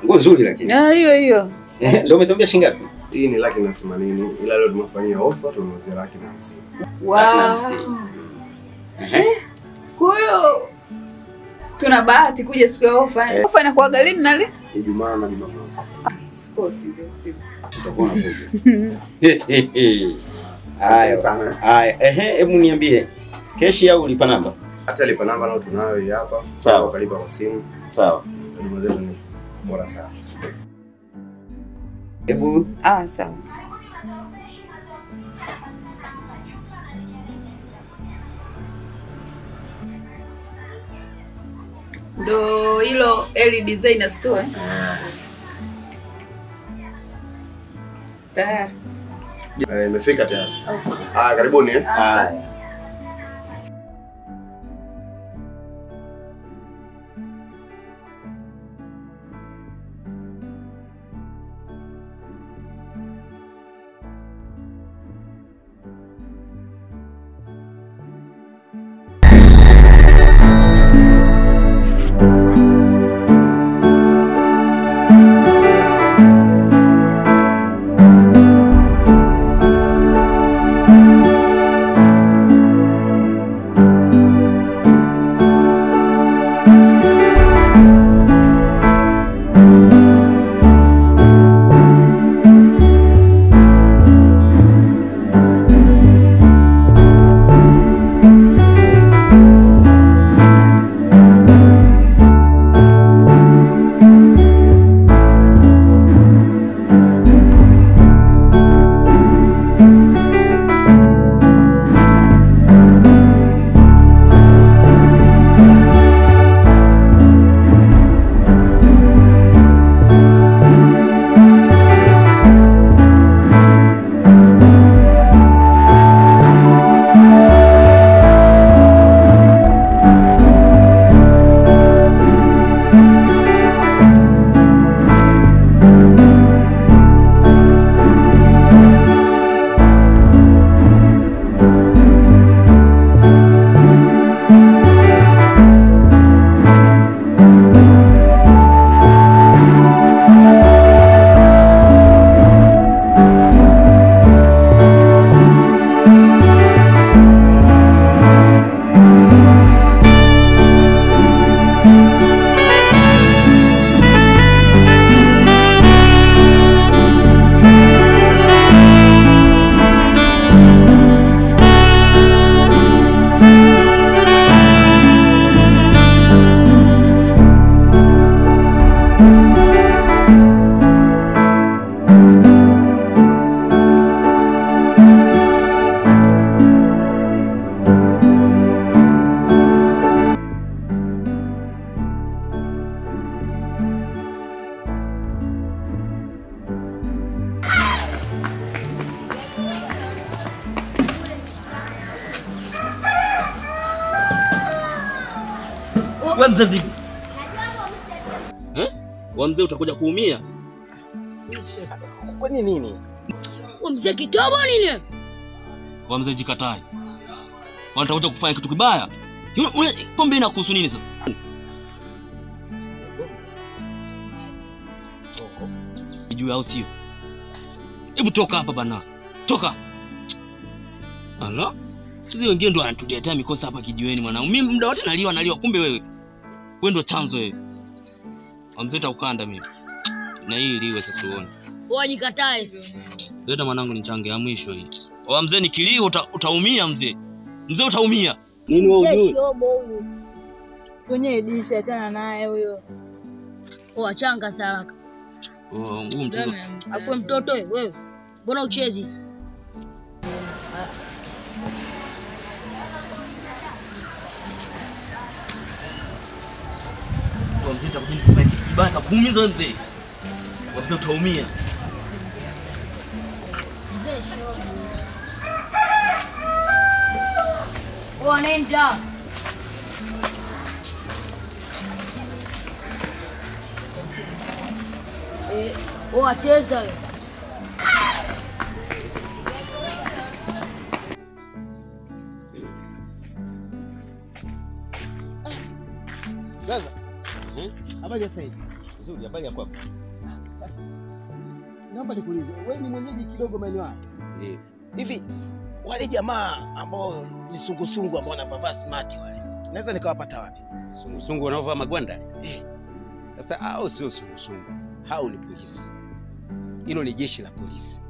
Nguo nzuri lakini. Ah, hiyo hiyo. Ndio umetuambia shilingi ngapi? Hii ni 180,000 ila leo tumefanyia ofa tumeuzia 150,000. Wow. 150,000. Kwa hiyo tuna bahati kuja siku ya ofa. Ofa inakuwa lini na lini? Ijumaa na Jumamosi. Sikosi hizo siku. Tutakuwa nakuja. Haya sana. Haya, hebu niambie. Keshi au lipa namba? Hata lipa namba nao tunayo hii hapa. Sawa. Ukalipa kwa simu. Sawa. Huduma zetu ni bora sana. Hebu sawa. Ndo hilo Eli Designer Store. Tayari. Imefika tayari. Okay. Karibuni eh. Wewe mzee vipi? Wewe mzee utakuja kuumia. Kwa nini? Wewe mzee kitobo nini? Wewe mzee jikatai. Wanatakuja kufanya kitu kibaya. Pombe inakuhusu nini sasa? Ijue au sio? Hebu toka hapa bana. Toka. Ala. Sisi wengine ndo wanatutetea mikosa hapa kijiweni mwanangu. Mimi muda wote naliwa kumbe wewe. Wewe ndo chanzo wewe. Mzee utakanda mimi. Na hii liwe sasa uone. Wewe jikatae. Leta mwanangu nichange ya mwisho hii. Oa mzee nikilio utaumia mzee. Mzee utaumia. Nini wewe ujui? Shobo huyu. Mwenye disha tena naye huyo. Oa changa saraka. Oh, huyu mtoto. Afu mtoto wewe. Mbona uchezi sasa? Mzee utakuja kufanya kitu kibaya takuumiza mzee. Mzee utaumia. Mzee shobo. Oa nenda. Oa cheza wewe. Gaza. Habari ya sasa? Nzuri, habari yako hapo? Naomba nikuulize, wewe ni mwenyeji kidogo maeneo haya? Ndiyo. Hivi wale jamaa ambao ni sungusungu ambao wanavaa smart wale, naweza nikawapata wapi? Sungusungu wanaovaa magwanda? Eh. Sasa hao sio sungusungu. Hao ni polisi. Hilo ni jeshi la polisi.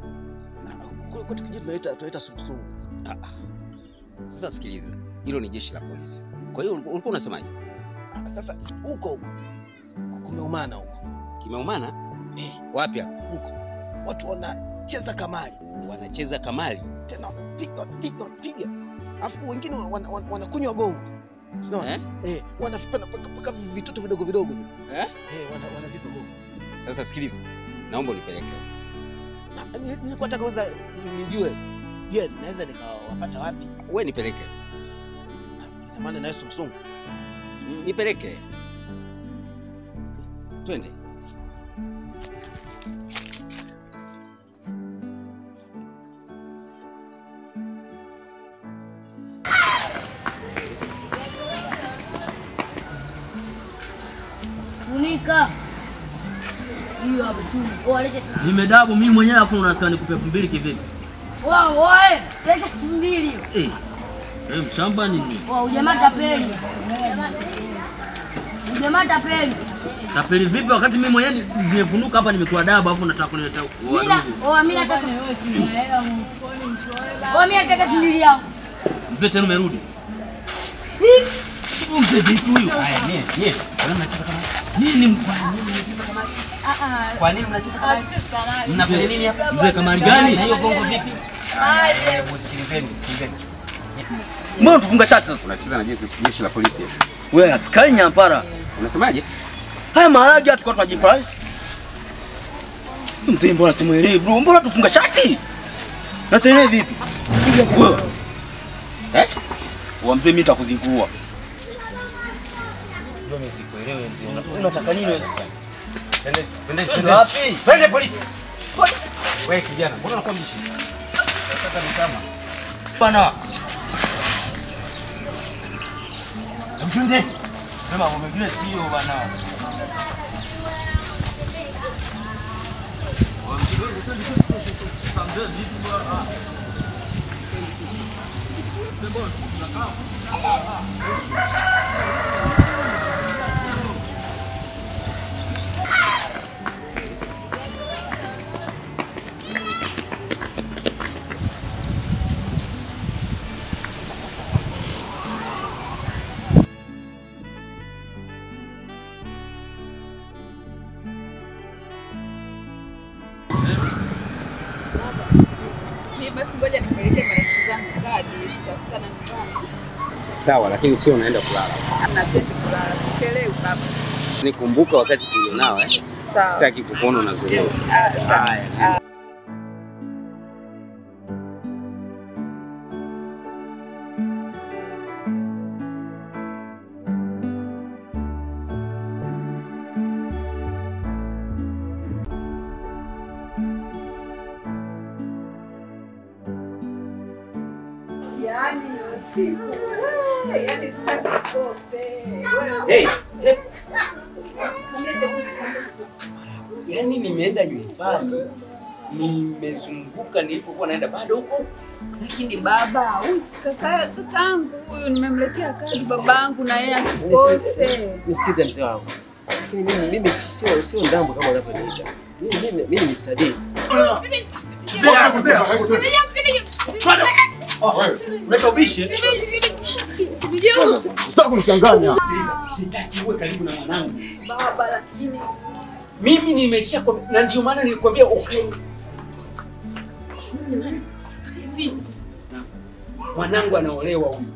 Kwa kijiji tunaita sungusungu. Sasa sikiliza, hilo ni jeshi la polisi. Kwa hiyo ulikuwa unasemaje? Sasa huko kumeumana huko. Kimeumana? Wapi hapo? Huko. Watu wanacheza kamari. Wanacheza kamari? Tena piga. Alafu wengine wanakunywa gongo. Unaona? Eh, wanavipa mpaka vitoto vidogo vidogo. Eh? Wanavipa gongo. Sasa sikiliza. Naomba unipeleke. Nilikuwa nataka kwanza nijue. Je, naweza nikawapata wapi? Wewe nipeleke. Ina maana na sungusungu. Nipeleke. Twende. Funika. Hiyo hapo chini. Nimedabu mimi mwenyewe afu unasema nikupe 2000 kivipi? Wao, oe, leta 2000. Eh. Wewe mshamba nini? Wao, jamaa tapeli. Jamaa tapeli. Tapeli vipi wakati mimi mwenyewe nimefunuka hapa nimekuwa dabu afu unataka kunileta wadogo? Mimi nataka wewe hela mfukoni mchoe. Mimi nataka 2000 yangu. Mzee tena umerudi. Mzee vipi huyu? Haya, nie. Kwa nini mnacheza kama nini? Kwa nini mnacheza kama mnafanya nini hapa? Mzee kamari gani? Na hiyo gongo vipi? Hebu sikilizeni, sikilizeni. Mbona tufunga shati sasa? Unacheza na jeshi la polisi. Wewe askari nyampara. Unasemaje? Haya maharage hata tulikuwa tunajifurahisha. Mzee mbona simuelewi bro? Mbona tufunga shati? Na chenyewe vipi? Wewe. Eh? Wa mzee mimi nitakuzingua. Ndio mimi sikuelewi mzee. Unataka nini wewe? Twende twende wapi? Twende polisi. Polisi. Wewe kijana, mbona unakuwa mbishi? Sasa ni kama. Bana. Twende. Sema mambo mengine sio bana. Basi ngoja nipeleke marafiki zangu kadi, tutakutana mchana. Sawa, lakini sio unaenda kulala. Nasema kulala, sichelewi baba. Nikumbuka wakati tulionao eh. Sawa. Sitaki kukuona unazoea. Sawa. Haya. Yaani usiku. Yaani sitaki kukose. Hey, hey. Yaani nimeenda nyumbani, nimezunguka nilipokuwa naenda bado huko. Lakini baba, huyu si kakaangu huyu, nimemletea kadi babangu na yeye asikose. Nisikize mzee wangu. Lakini mimi sio ndambo kama unavyoniita. Mimi ni Mr. D. Unaita ubishi? Sitaki kunichanganya. Sitaki uwe karibu na mwanangu. Baba, lakini mimi nimesha, na ndio maana nilikwambia ukae. Vipi? Mwanangu anaolewa huyu.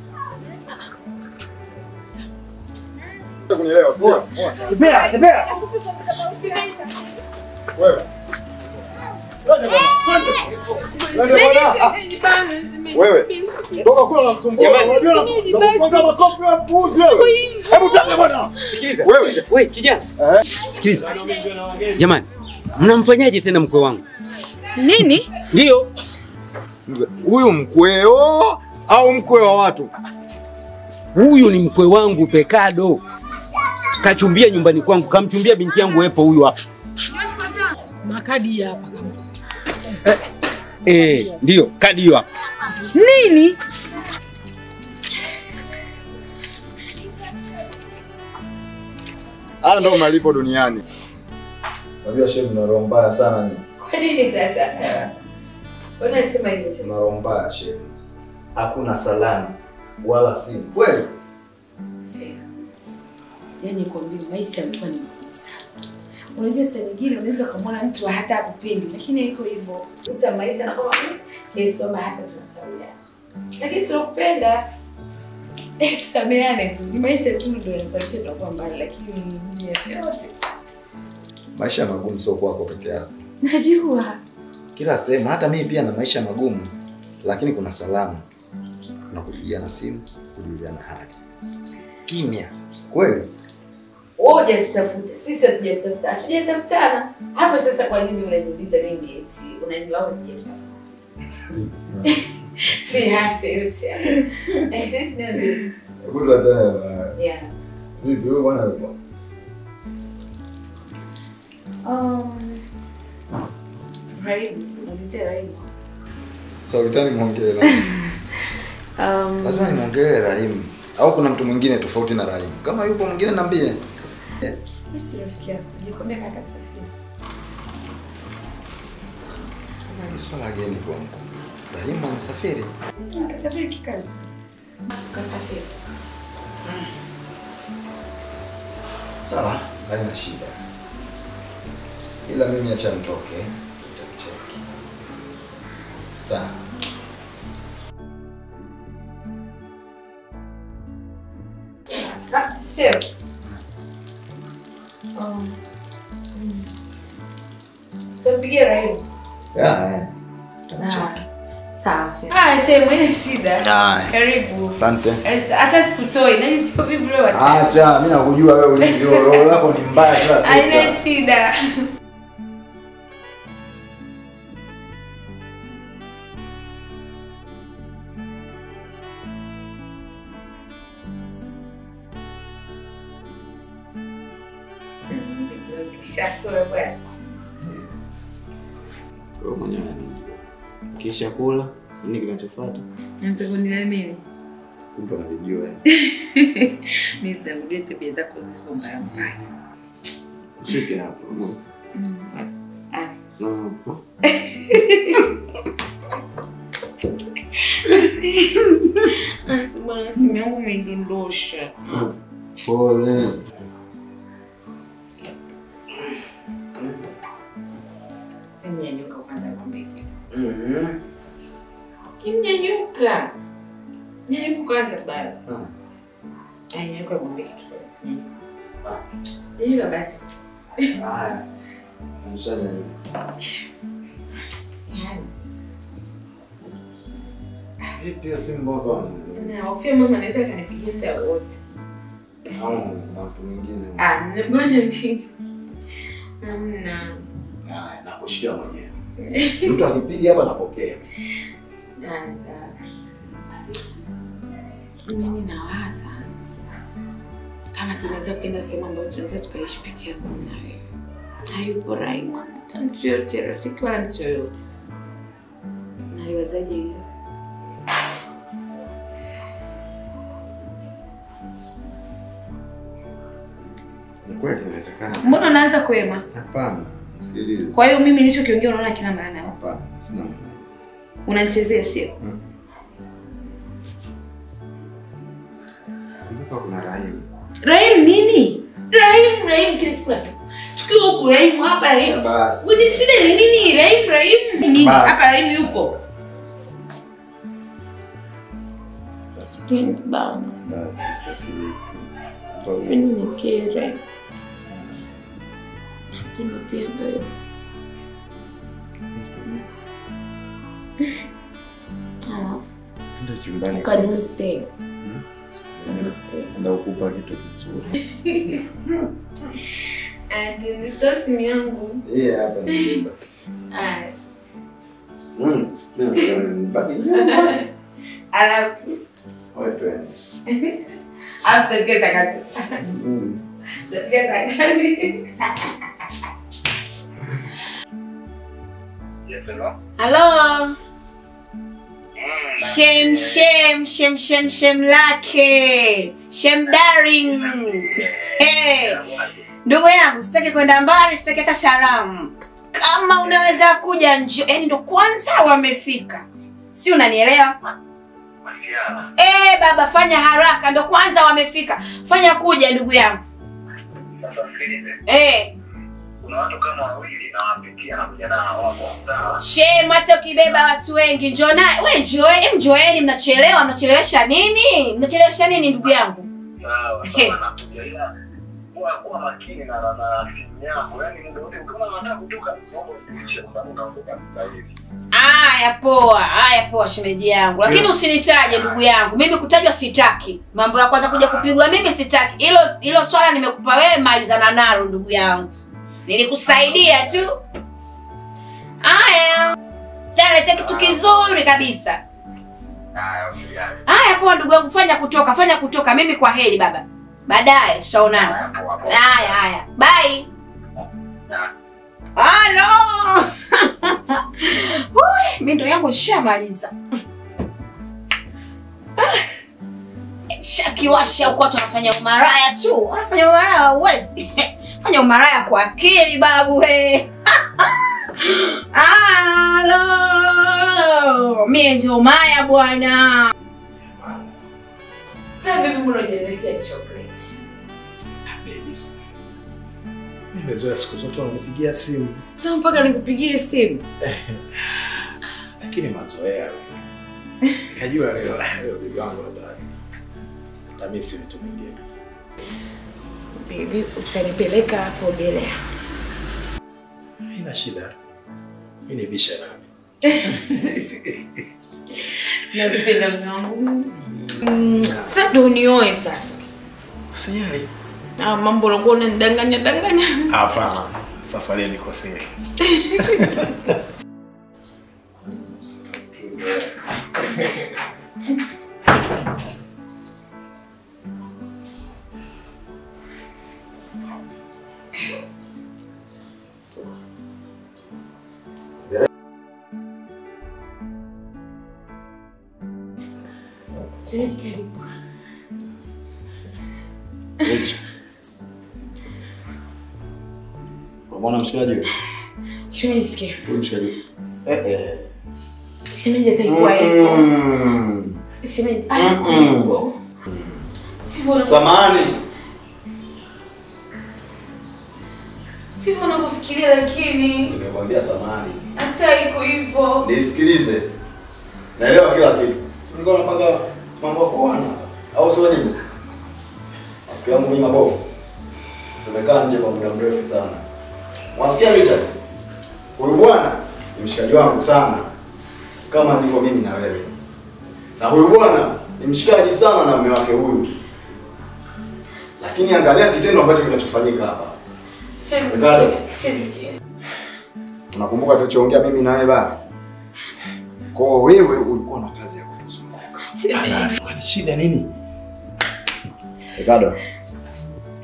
Kunielewa, sio? Tembea, tembea. Wewe. Wewe. Toka kula unamsumbua. Unajua nakugonga makofi wewe mpuuzi wewe. Hebu toka bwana. Sikiliza. Wewe, wewe kijana. Sikiliza. Jamani, mnamfanyaje tena mkwe wangu? Nini? Ndio. Huyu mkweo au mkwe wa watu? Huyu ni mkwe wangu Pekado. Kachumbia nyumbani kwangu, kamchumbia binti yangu Epo huyu hapa. Na kadi hapa kama. Ndio, kadi hiyo hapa. Nini? Haya ndio malipo duniani. Unajua shehe, mna roho mbaya sana nyinyi. Kwa nini sasa? Unasema hivyo shehe? Mna roho mbaya shehe. Hakuna salamu wala simu. Kweli? Sio. Yaani kwambie maisha yamekuwa ni magumu sana. Unajua saa nyingine unaweza kumwona mtu hata akupendi, lakini iko hivyo. Mtu maisha na kama kesi kwamba hata tunasaidia. Lakini tunakupenda. Tusameane tu. Ni maisha tu ndio yanasababisha tunakuwa mbali, lakini nje ya yote. Maisha magumu sio kwako peke yako. Najua. Kila sehemu, hata mimi pia na maisha magumu, lakini kuna salamu. Kuna kupigiana simu, kujuliana hali. Kimya. Kweli? Wewe hujatafuta, sisi hatujatafuta. Hatujatafutana. Hapo sasa kwa nini unaniuliza mimi eti unanilaumu sijatafuta? Tuache yote. Niambie. Hebu tuachane na. Yeah. Vipi wewe bwana yupo? Raimu, ulizia Raimu. Sasa utani muongelee Raimu. Lazima nimuongelee Raimu. Au kuna mtu mwingine tofauti na Raimu? Kama yupo mwingine niambie. Mimi si rafiki yako. Nikwambia kaka Safia. Ni swala gani kwangu? Raimu anasafiri. Kasafiri kikazi. Kasafiri. Sawa, haina shida. Ila mimi acha nitoke, nitakucheki. Sawa. Ah, sio. Tampigia Raimu. Yeah. Tamcheki. Sawa. Ah, shehe mwenye shida. Karibu. Asante. Hata sikutoi, nani siko vipi leo hata. Acha, mimi nakujua wewe ulivyo. Roho yako ni mbaya kila siku. Haina shida. Shakura bwana. Wewe mwenyewe kisha kula, nini kinachofuata? Nitakunila mimi. Kumbe unalijua. Mimi sasa tabia zako zisizo mbaya. Shike hapo. Ah. Hapo. Bwana simu yangu imedondosha. Pole. Mnyanyuka kwanza nikwambie kitu. Kimnyanyuka. Nyanyuka kwanza baba. Nyanyuka nikwambie kitu. Nyanyuka basi. Haya. Nimeshanyanyuka. Yaani. Vipi hiyo simu mbona? Na hofia mama anaweza kanipigia muda wote. Au na mtu mwingine. Ah, mbona mimi? Hamna. Ah, nakushikia mwenyewe. Mtu akipiga hapa napokea. Sasa mimi nawaza kama tunaweza kwenda sehemu ambayo tunaweza tukaishi peke yangu na wewe. Hayupo Raimu, mtu yote, rafiki wala mtu yoyote. Naliwazaje hilo? Ni kweli inawezekana. Mbona unaanza kuema? Hapana. Sikiliza. Kwa hiyo mimi nilichokiongea unaona kina maana? Hapana, sina maana. Unanichezea sio? Kumbuka kuna Raimu. Raimu nini? Raimu kila siku. Tukiwa huku Raimu hapa Raimu. Basi. Wewe shida ni nini? Raimu nini? Hapa Raimu yupo. Sipendi bana. Basi usikasirike. Sipendi nikere. Napenda pia bado. Alafu ndio chumbani. Karibu tena. Ndio kukupa kitu kizuri. And ni sosi yangu. Yeah, hapa ni nyumba. Ah. Baki. Alafu wewe twende. After kesa kazi. Tutapiga saa ngapi? Yes, hello. Hello. Shem shem shem shem shem lake. Shem daring. Hey. Ndugu yangu, sitaki kwenda mbali, sitaki hata salamu. Kama unaweza kuja njoo, yaani ndo kwanza wamefika. Si unanielewa? Eh, baba fanya haraka, ndo kwanza wamefika. Fanya kuja ndugu yangu. Sasa sikilize. Eh. Kuna watu kama wawili na wapitia na kuja nao hapo. Sawa. Shem, hata ukibeba watu wengi njoo naye. Wewe njoeni, njoeni, mnachelewa, mnachelewesha nini? Mnachelewesha nini ndugu yangu? Sawa, sawa nakuja ila kuwa makini na simu yako. Yaani muda wote ukiona unataka kutoka, naomba usiiche kwa sababu unaondoka sasa hivi. Haya poa, haya poa shemeji yangu. Lakini usinitaje ndugu yangu. Mimi kutajwa sitaki. Mambo ya kwanza kuja kupigwa mimi sitaki. Hilo swala nimekupa wewe, malizana nalo ndugu yangu. Nilikusaidia tu. Haya. Tena leta kitu kizuri kabisa. Haya, usijali. Haya poa ndugu yangu, fanya kutoka. Mimi kwa heri baba. Baadaye tutaonana. Haya haya. Bye. Halo. Mimi ndo yangu nishamaliza. Shakiwasha huko watu wanafanya umaraya tu. Wanafanya umaraya huwezi. Fanya umaraya kwa akili babu he. Halo. Mimi ndio Maya bwana. Sasa baby mbona hujaniletea chocolate? Baby. Nimezoea siku zote unanipigia simu. Sasa mpaka nikupigie simu. Lakini mazoea. Nikajua leo bibi wangu habari. Utamisi mtu mwingine. Baby, utanipeleka kuogelea. Haina shida. Mimi ni bisha nami. Nakupenda mume wangu. Sasa ndio unioe sasa. Usijali. Ah, mambo unakuwa unanidanganya danganya. Hapana. Safari nikosea. Unamwona mshikaji wewe? Shemeji. Huyu mshikaji. Shemeji ataikuwa hivyo. Shemeji hivyo. Sivyo. Samahani. Sivyo unavyofikiria lakini. Nimekwambia samahani. Hata iko hivyo. Nisikilize. Naelewa kila kitu. Si nilikuwa napanga mambo ya kuoana au sio nyinyi? Masikio yangu mimi mabovu. Tumekaa nje kwa muda mrefu sana. Wasikia Richard? Huyu bwana ni mshikaji wangu sana. Kama ndivyo mimi na wewe. Na huyu bwana ni mshikaji sana na mume wake huyu. Lakini angalia kitendo ambacho kinachofanyika hapa. Sikia. Unakumbuka tulichoongea mimi na wewe baba? Kwa wewe ulikuwa na kazi ya kutuzunguka. Kwani shida nini? Ricardo.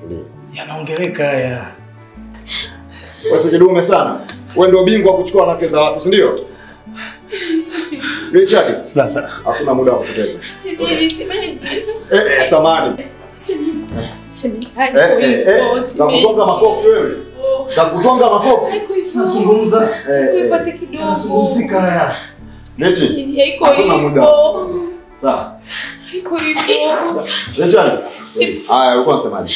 Tulia. Yanaongeleka haya. Wewe kidume sana. Wewe ndio bingwa kuchukua wanawake za watu, si ndio? Richard, sasa hakuna muda wa kupoteza. Shemeji. Samahani. Shemeji. Nakugonga makofi wewe. Nakugonga makofi. Nazungumza. Kuipata kidogo. Nazungumzika haya. Richard, haiko hakuna muda. Sawa. Haiko hivyo. Richard. Haya, ulikuwa unasemaje?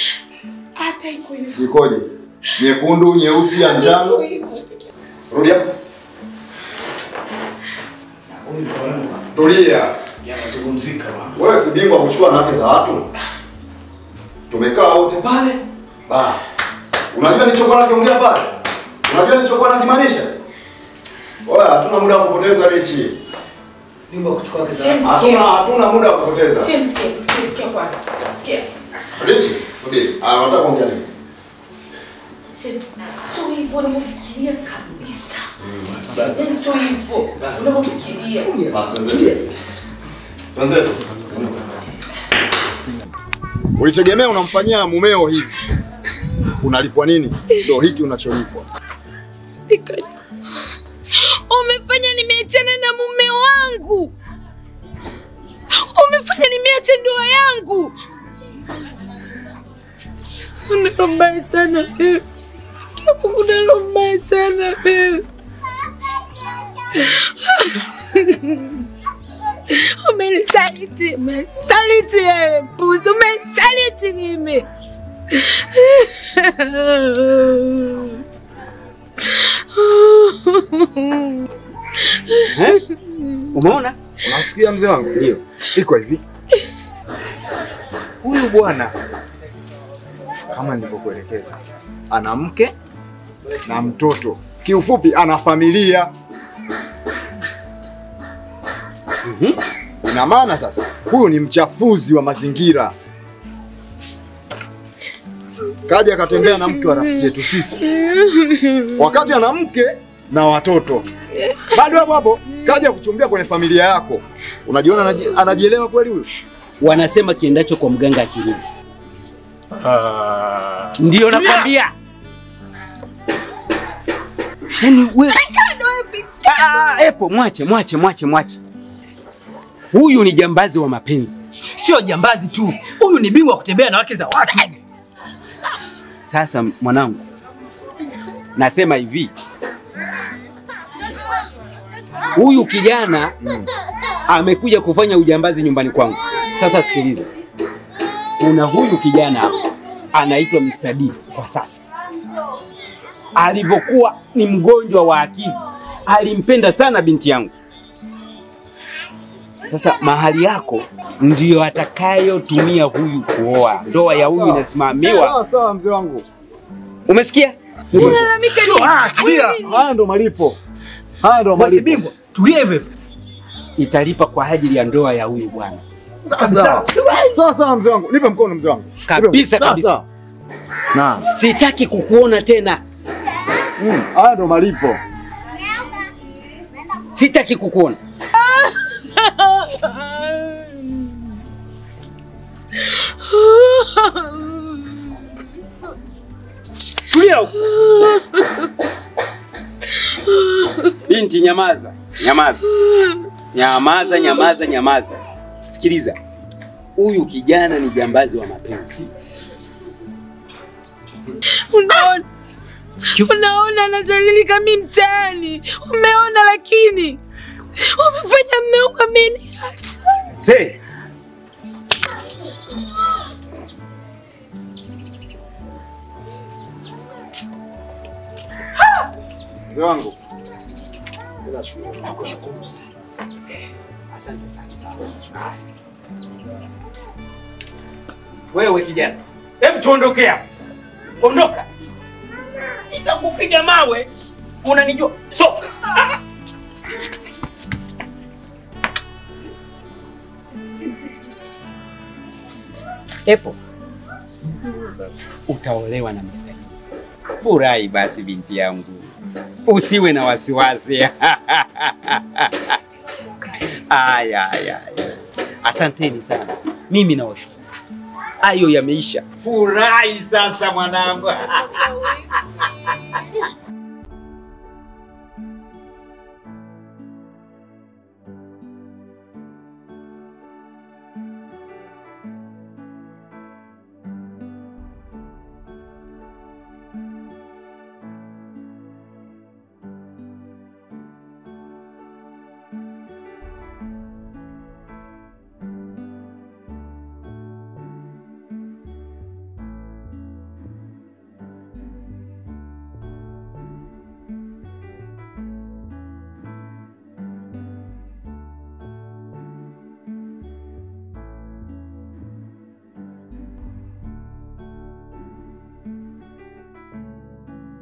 Hata iko hivyo. Ikoje? Nyekundu, nyeusi, ya njano. Rudi hapo. Tulia. Yanazungumzika bwana. Wewe si bingwa kuchukua wanawake za watu. Tumekaa wote pale. Ba. Unajua nilichokuwa nakiongea pale? Unajua nilichokuwa nakimaanisha? Wewe hatuna muda wa kupoteza Richi. Bingwa kuchukua wanawake za watu. Hatuna muda wa kupoteza. Sikia kwanza. Sikia. Richi, subiri. Ah, unataka kuongea nini? Sio hivyo unavyofikiria kabisa. Sio hivyo unavyofikiria. Basi wenzetu. Ulitegemea unamfanyia mumeo hivi. Unalipwa nini? Ndio hiki unacholipwa. Umefanya nimeachana na mume wangu. Umefanya nimeacha ndoa yangu. Una roho mbaya sana wewe. Una roho mbaya sana wewe. Umenisaliti, umenisaliti wewe mpuzi, umenisaliti mimi. Umeona? Unasikia mzee wangu? Ndio. Iko hivi. Huyu bwana kama nilivyokuelekeza, ana mke na mtoto. Kiufupi ana familia. Ina maana sasa huyu ni mchafuzi wa mazingira. Kaja akatembea na mke wa rafiki yetu sisi. Wakati ana mke na watoto. Bado hapo hapo kaja kuchumbia kwenye familia yako. Unajiona anajielewa kweli huyu? Wanasema kiendacho kwa mganga akirudi. Ndio nakwambia. Yaani wewe Epo mwache. Huyu ni jambazi wa mapenzi. Sio jambazi tu. Huyu ni bingwa kutembea na wake za watu. Sasa mwanangu, nasema hivi. Huyu kijana amekuja kufanya ujambazi nyumbani kwangu. Sasa sikiliza. Kuna huyu kijana hapa anaitwa Mr. D kwa sasa. Alivyokuwa ni mgonjwa wa akili, alimpenda sana binti yangu. Sasa mahali yako ndiyo atakayotumia huyu kuoa. Ndoa ya huyu inasimamiwa. Sawa sawa mzee wangu. Umesikia? Unalalamika nini? Tulia. Haya ndo malipo. Haya ndo malipo. Basi bingwa, tulia hivyo. Italipa kwa ajili ya ndoa ya huyu bwana. Sawa sawa. Sawa mzee wangu. Nipe mkono mzee wangu. Kabisa kabisa. Naam. Sitaki kukuona tena. Haya ndo malipo. Sitaki kukuona. Tulia huko. Binti nyamaza. Nyamaza. Nyamaza, nyamaza, nyamaza. Sikiliza. Huyu kijana ni jambazi wa mapenzi. Unaona anazalilika mimi mtaani. Umeona lakini umefanya mume wangu ameniacha. Say. Mzee wangu. Nakushukuru sana. Asante sana. Wewe kijana, hebu tuondoke hapa. Ondoka. Nitakupiga mawe. Unanijua. Toka. Epo. Utaolewa na Mr. D. Furahi basi binti yangu. Usiwe na wasiwasi. Aya. Asanteni sana. Mimi nawashukuru. Ayo yameisha. Furahi sasa mwanangu.